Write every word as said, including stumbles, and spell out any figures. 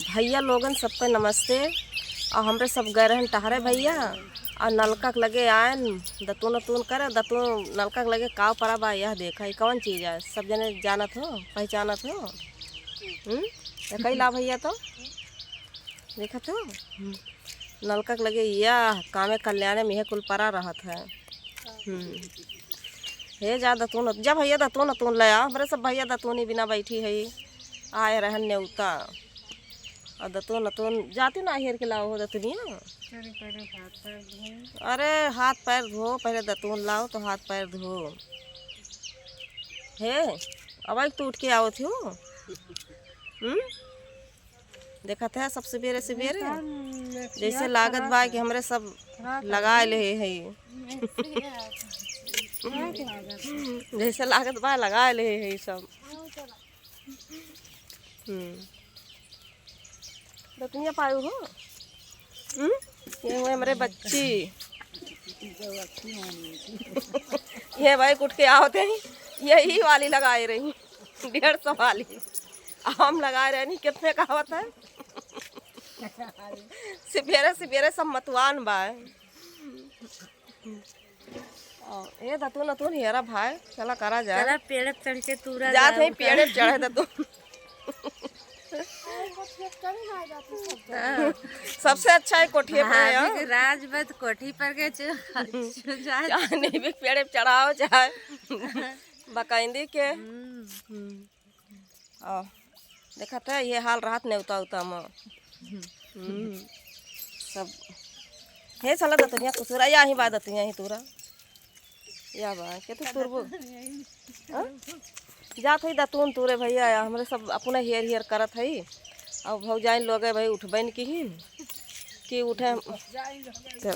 भैया लोगन सबके नमस्ते। और हमरे सब गए रहन टहरे भैया, और नलका के लगे आयन दतून उतून करे। दतून नलका के लगे काव परा बा, यह देखा, ई कौन चीज है? सब जने जानत हो, पहचानत हो? हम्म? देखा ही ला भैया, तो देखत हो? हम्म। नलका के लगे यह कामे कल्याणे में यह कुल परा रहत है। हम्म। हे जा दतून, जा भैया दतून उतून ले आ। हमरे सब भैया दतूनी बिना बैठी है, आए रहन नेवता। और दतून उतून जाती ना हेर के लाओ हो दतुनिया। अरे पहले हाथ पैर धो। अरे हाथ पैर धो, पहले दतून लाओ तो हाथ पैर धो। हे, अब आई तू उठ के आवत हो। हम्म? देखत है सब सवेरे सवेरे, जैसे लागत बा कि हमरे सब लगा ले है। जैसे लागत बा लगा ले है सब। हम्म। दतुनिया पायू हो? हम्म? ये हुए हमरे बच्ची। ये भाई उठ के आवत है, यही वाली लगाए रही। डेढ़ सौ वाली। हम लगाए रहनी, कितने का आवत है? सवेरे सवेरे सब मतवान बा। ए दतुन, दतुन हेरा भाई, चला करा जा। चला पेड़ पे चढ़ के तूरा जात है, पेड़ पे चढ़े दतुन। हाँ। सबसे अच्छा है कोठिए पे है। राज बत कोठी पर के चु-, चु-, जा। चाहे नहीं भी पेड़ पे चढ़ाओ, चाहे बकाइंदी के। हम्म। हम्म। और देखत है, ये हाल रहत नेवता उता में। हम्म। सब हे साला दतुनिया कुतुरा, या ही बा दतुनिया ही तूरा। या बा, के तू तुरबो? हाँ? जात है दतुन तूरे भैया, या हमरे सब अपने हेर हेर करत है। अब भौजाइन लोग है भाई, उठबैन की ही कि उठे। तो